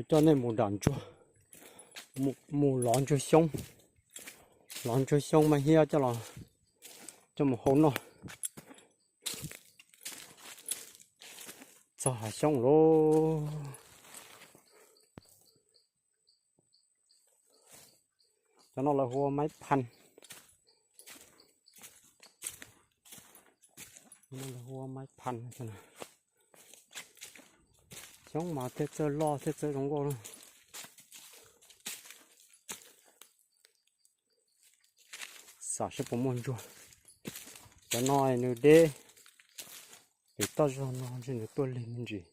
Coj nej mus dam ntsuag, mus lov ntsuag xyoob, lov ntsuag xyoob mas thiab coj los, coj mus hau noj. Txog hav xyoob lauj. Cov no lawv hu ua maib phan, lawv hu ua maib phan. Xyoob mas thiaj txawj loj thiaj txawj zoo nkauj na. Xam seb puas muaj ntsuag. Cov no nws deb, pem toj zog no ntshe nws tuaj lig me ntsis.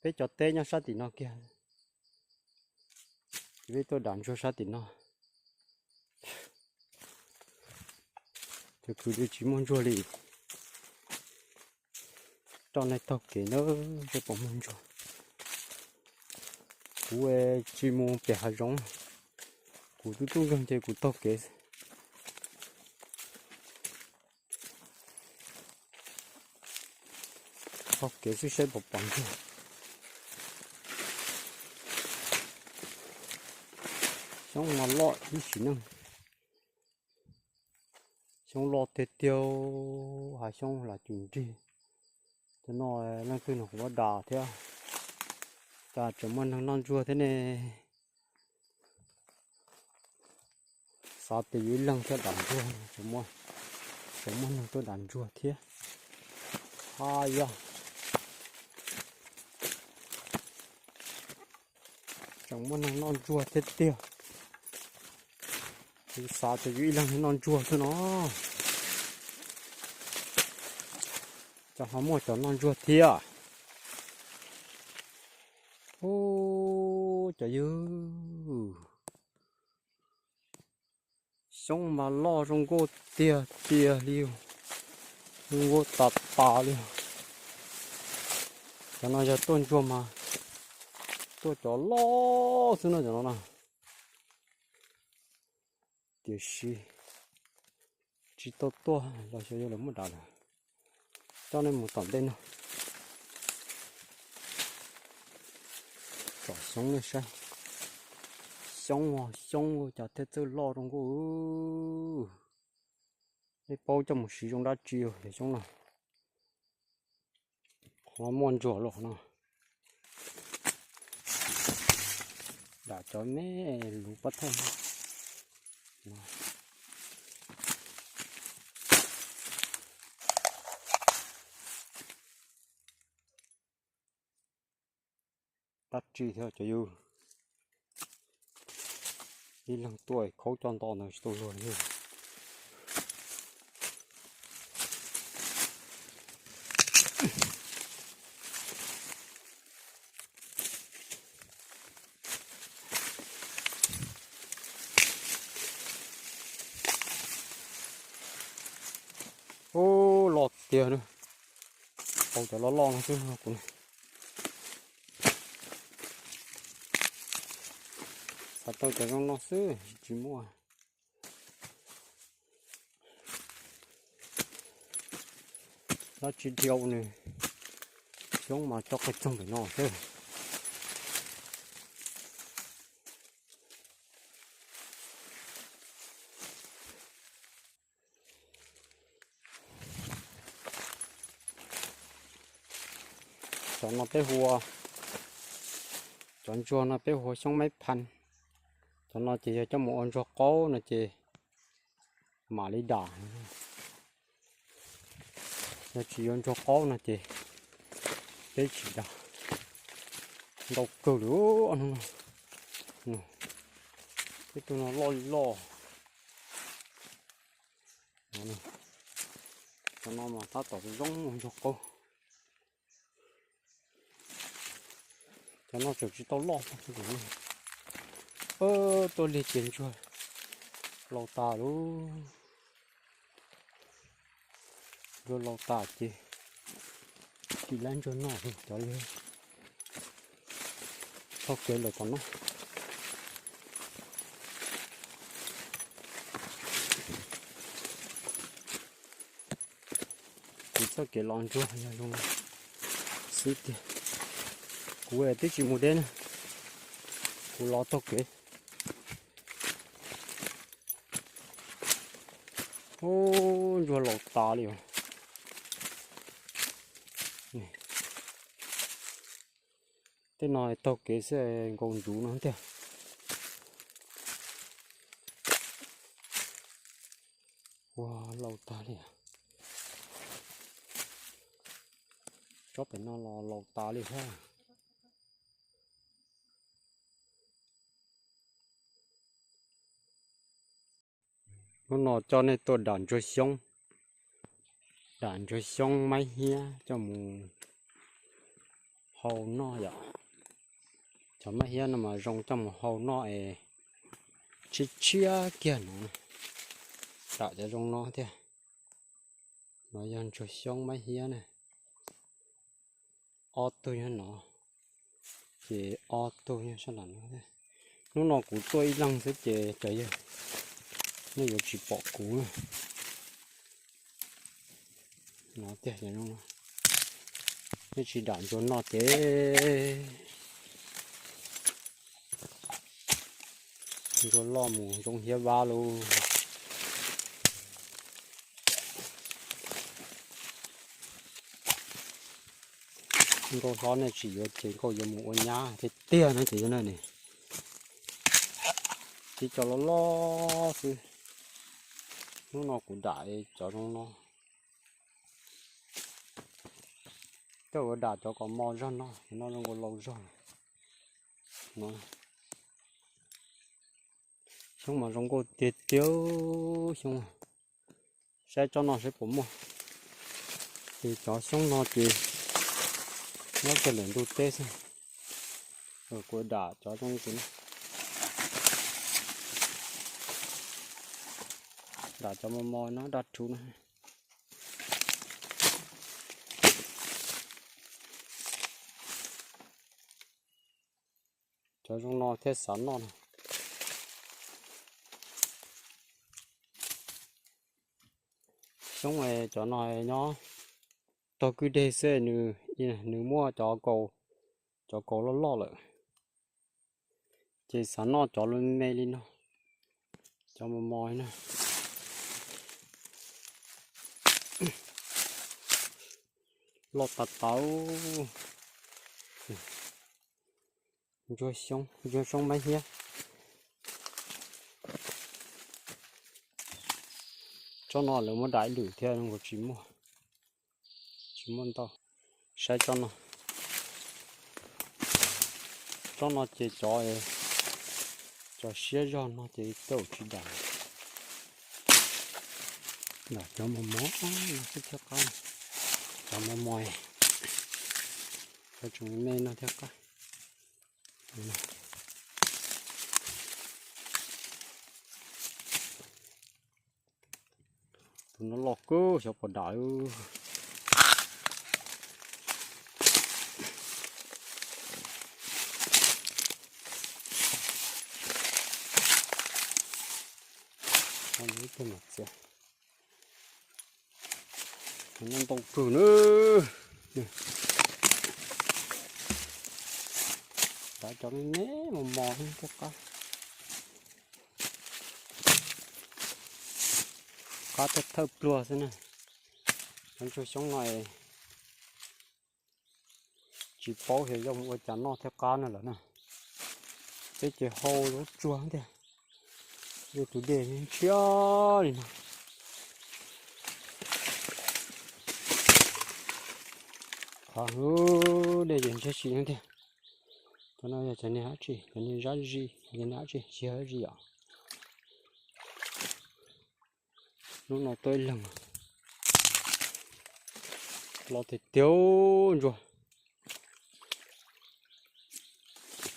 Peb cov teb nyob sab tim no kiag, peb tuaj dam ntsuag sab tim no. Cov kwv li tsis muaj ntsuag li. Rau nej taug kev na, seb puas muaj ntsuag. Kuv tsis mus pem hav zoov, kuv tub tub nkeeg ces kuv taug kev. Taug kev xwb saib puas pom ntsuag. Xyoob mas loj ib sim neej. Xyoob loj tiag tiag, hav xyoob lam cum nrig. Cov no leej twg nws kuv dam thiab, cas tseem muaj neeg noj ntsuag thiab ne. Xav tias yus ib leeg thiaj dam ntsuag, tseem muaj neeg tuaj dam ntsuag thiab. Haj yog, tseem muaj neeg noj ntsuag thiab tiag. Yus xav tias yus ib leeg noj ntsuag xwb no, cas ho muaj cov noj ntsuag thiab. Ub, cov yawg, xyoob mas loj zoo nkauj tiag tiag li, zoo nkauj tas tas li. Cov no yog tuaj ntsuag mas tuaj cov loj xwb no cov no na. Tiam sis tsis tau tuaj los xyov yuav lawv muab dam lawm. Coj nej mus tom ntej no, tsom xyoob nej saib. Xyoob, xyoob cas thiaj txawj loj zoo nkauj. Nej paub coj mus siv zoo dab tsi cov xyoob no? Qhov no muaj ntsuag los qhov no. Dam cov me luv pab thaj. Dab tsi thiab cov yus, ib leeg tuaj khaub coj nto ntawd tsis tau luag li. Ub, loj tiag na. Tau cov loj loj no xwb kuv xav tau cov zoo no xwb tsis muaj. Dab tsi dhia nws, xyoob mas coj qhov txoog pem no xwb. Cov no peb hu ua, cov ntsuag no peb hu ua xyoob maib phan. Cov no ces yog coj mus ua ntsuag qaub no ces mam li dam. Yog tsis yuav ntsuag qaub no ces peb tsis dam. Ntau kawg li. Peb tug no loj li loj. Cov no mas tab tom zoo ua ntsuag qaub. Cov no tseem tsis tau loj. Tuaj lig ces ntsuag laus tas lauj. Ntsuag laus tas ces tsis lab ntsuag noj li cov li. Taug kev lawm tom no. Kuv txoj kev los ntsuag yog zoo no. Ib tiag, kuv twb tsis mus deb na, kuv los taug kev. Ub, ntsuag laus tas li os. Tej no taug kev xwb nkaus ntsuv no tiag. Ua laus tag li. Tsob pem no los laus tas li thiab. Hnub no coj nej tuaj dam ntsuag xyoob, dam ntsuag xyoob maib hiab coj mus hau noj yom. Cov maib hiab no mas zoo coj mus hau noj es tshiab tshiab kiag no. Dam cov zoo no thiab. No yog ntsuag xyoob maib hiab na. Ob tug nyob no, ces ob tug nyob sab nram no. Hnub no kuv tuaj ib leeg xwb ces cov yawg nej yuav tsis pom kuv na. No tiag, nej tsis dam ntsuag noj ces ntsuag loj mus zoo hiab vab lauj. Nkauj hlob nej tsis yuav ces nkauj yuav mus ua nyab tiag tiag no ces yog na ne. Tib co loj loj xwb. Hnub no kuv dam cov zoo no. Coj ua dam cov kom mos zog no, no zoo nkaus laus zog no. Xyoob mas zoo nkauj tiag tiag xyoob. Saib tsob no saib puas muaj. Ces cov xyoob no ces nyob kiag ntawm ntug teb xwb. Kuv dam cov zoo no, dam cov mos mos no dab rhuv no. Cov zoo no thiaj xav noj no. Xyoob cov no nyob tog kwj deg xwb, nws muaj cov kaus, cov kaus loj loj lawm. Ces xav noj cov me me li no, cov mos mos na. Loj tas tas. Ntsuag xyoob, ntsuag xyoob maib hiab. Tsob no lawv muab dam ib lwm thiab, tsis muaj, tsis muaj ntau. Saib tsob no, tsob no ces cov, cov siab zog no ces tej zaum tsis dam. Dam cov mos mos no xwb thiaj qab, cov mos mos, cov tseem me no thiaj qab. Tus no loj kawg xyov puas dam. Ib tug mam txiav. Noj ntau kawg na. Dam cov me me mos mos thiaj qab. Qab thawj thawj pluag xwb na. Cov ntsuag xyoob no tsis paub xyov zoo ua cas noj thiaj qab na lawm na. Peb ces hau zaub tsuag tiag. Yuav tus dej ntshiab li no. Qhov hauv dej ces ntshiab si no tiag. Cov no yog cov niag dab tsi, cov niag zab zis, cov niag dab tsi, tsis yog dab tsi yom. Hnub no tuaj ib leeg los tiag tiag ntsuag.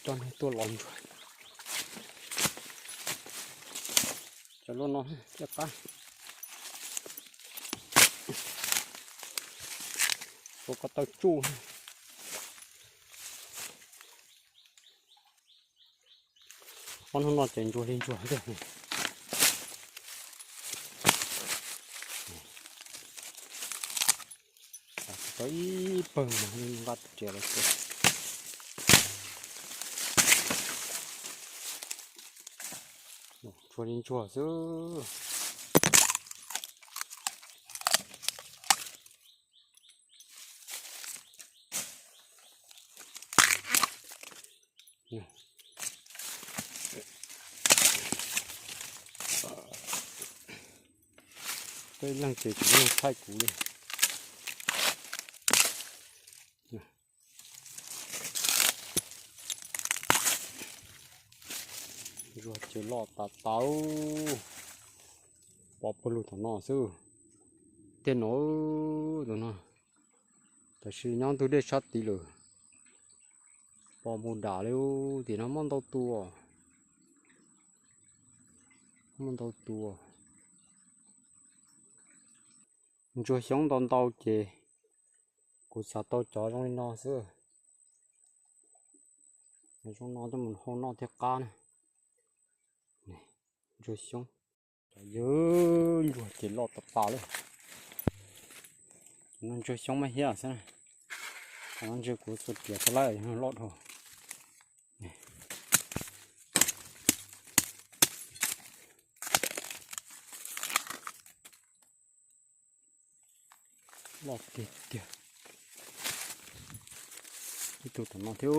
Coj nej tuaj los ntsuag. Cov loj no thiaj qab. Ua ko taw tsuj. Ob hnub no ces ntsuag li ntsuag tiag. Ib pawg mas nqa riam los tsuag li ntsuag xwb. Tej leej ces tsis muaj thaij kuv li. Ntsuag ces loj tas tas, pov pawg lug tom no xwb. Tej no, tus no, tab sis nyob ntug dej sab tid lawm. Pov mus dam li, tim no muaj ntau tus, muaj ntau tus. Ntsuag xyoob ntau ntau ces kuv xav tau cov zoo li no xwb. Zoo no coj mus hau noj thiaj qab na. Ntsuag xyoob, cov yawg ntsuag ces loj tas tas li. Cov no ntsuag xyoob mab hiab xwb. Cov no ntsuag kuv txua riam tau lawm, loj dhau. Loj tiag tiag. Ib tug tom no thiab.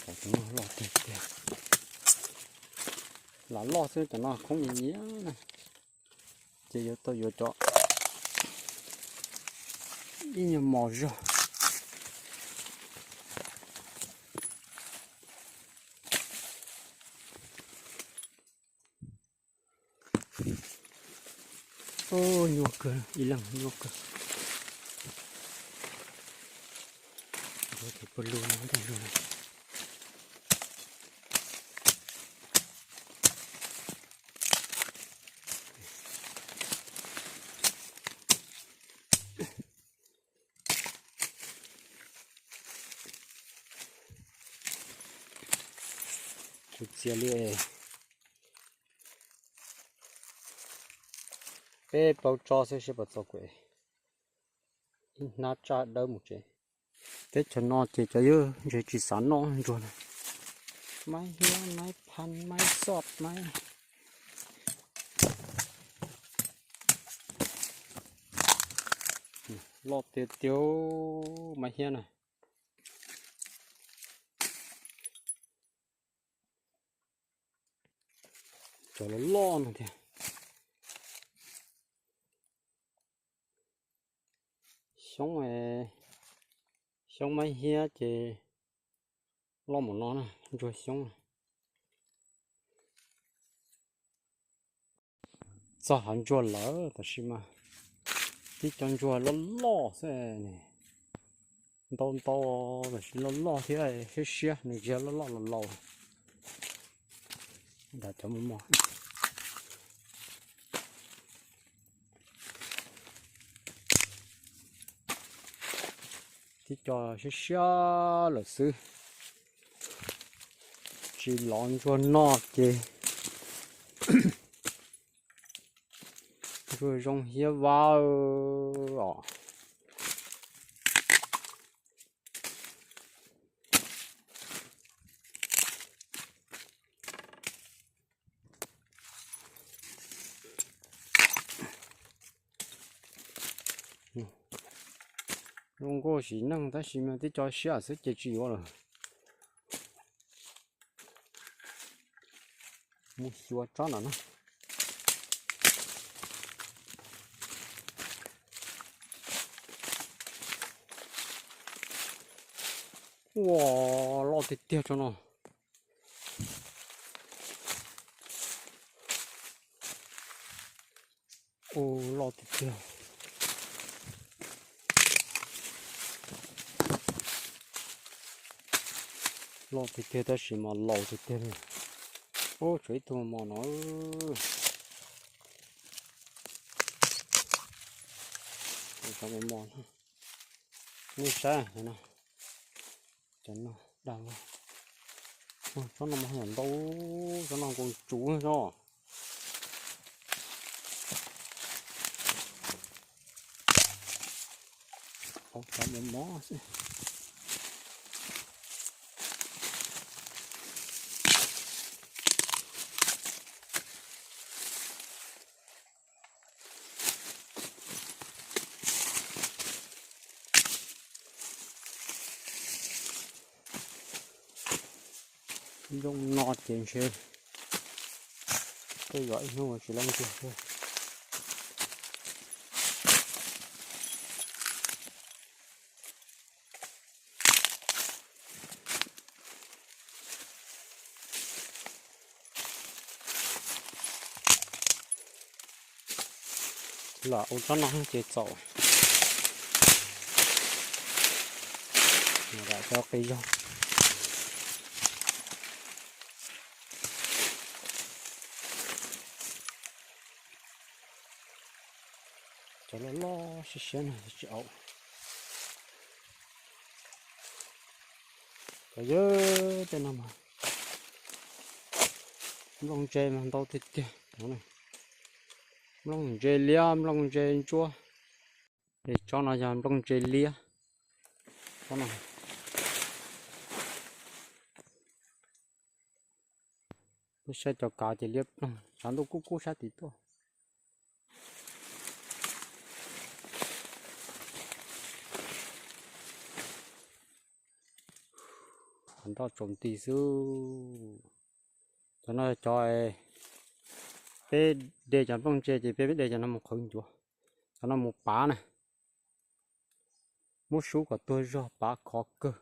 Tus no loj tiag tiag. Lam loj xwb, cov no khoob nyias nyias na. Ces yuav tau yuav cov ib nyuag mos zog. Nyuaj kawg, ib leeg nyuaj kawg. Ntsuag ces pawg lug no, ntsuag no. Kuv txiav li, peb plaub tsob xwb seb puas txog kuv ib hnab tsaj dawb mus tsev. Teb chaws no ces cov yawg ntse tsis xav noj ntsuag na. Maib hiab, maib phab, maib xoj, maib, loj tiag tiag, maib hiab na. Cov loj loj no tiag. Xyoob, xyoob maib hiab ces loj npaum no na, ntsuag xyoob. Txog hav ntsuag lawm tab sis mas tib co ntsuag loj loj xwb, ntau ntau tab sis loj loj thiab siab siab, nws tsis yog loj loj laus laus. Nram cov mos mos, tib co siab siab lawm xwb. Tsis lov ntsuag noj ces ntsuag zoo hiab vab os. Zoo nkauj sim neej tab sis mas tib co siab xwb ces tsis yuav lawm. Mus xyuas tsob no na. Ua, loj tiag tiag tsob no. Ua, loj tiag tiag. Loj tiag tiag tab sis mas laus tiag tiag li. Ub, tshuav ib tug mos mos no. Cov mos mos, nej saib no. Cov no dag, tsob no mas ntau, tsob no nkaus tsuv tsob. Tau cov mos mos xwb. Zoo no ces ntshe tej zaum ib hnub tsis loj ntiag thiab. Los ua tsob no ces txaus. Dam cov qis zog. Cov loj loj siab siab no tsis au. Cov yawg tej no mas nplooj ntse mas ntau tiag tiag. Nplooj ntse liab, nplooj ntse ntsuab. Es tsob no yog nplooj ntse liab. Tsob no. Lub sab cov kav ces liab ploog, tshav ntuj kub kub sab tid tuaj. Nroj tsaus nti xwb. Cov no cov peb de cov nplooj ntse ces peb de cov no mus qhwv ncuav, cov no mus pav na. Muab sub kom tuag zog pav khov kawg.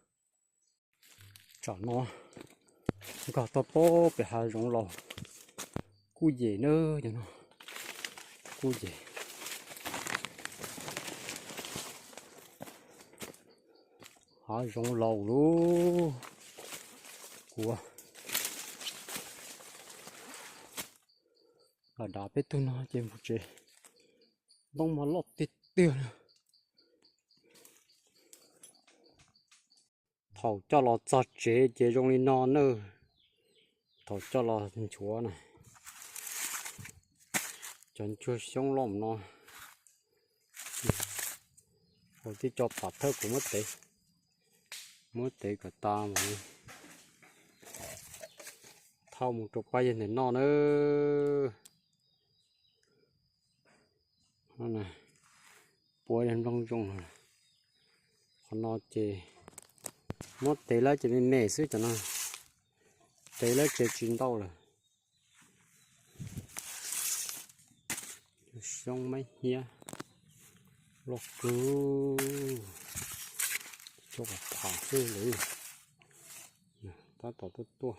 Tsam no nkag tau pob pem hav zoov laus, kuj yem na, cov no kuj yem. Hav zoov laus lub kua. Los dav peb tug no ces mus tsev. Ntoo mas loj tiag tiag na. Thaum coj los txog tsev ces zoo li no na. Thaum coj los nchuav na, cov nchuav xyoob loj no, tib co pam thawj kuv muab tev, muab tev kom tas mus, thauj mus rau pab yawg ntawm noj na. Puav yog nplooj zoo. Qhov no ces muab tev lawm ces me me xwb, cov no tev lawm ces tsis ntau lawm. Xyoob mab hnyiab loj kawg, tso tham xwb lawm. Tab tom tuaj tuaj.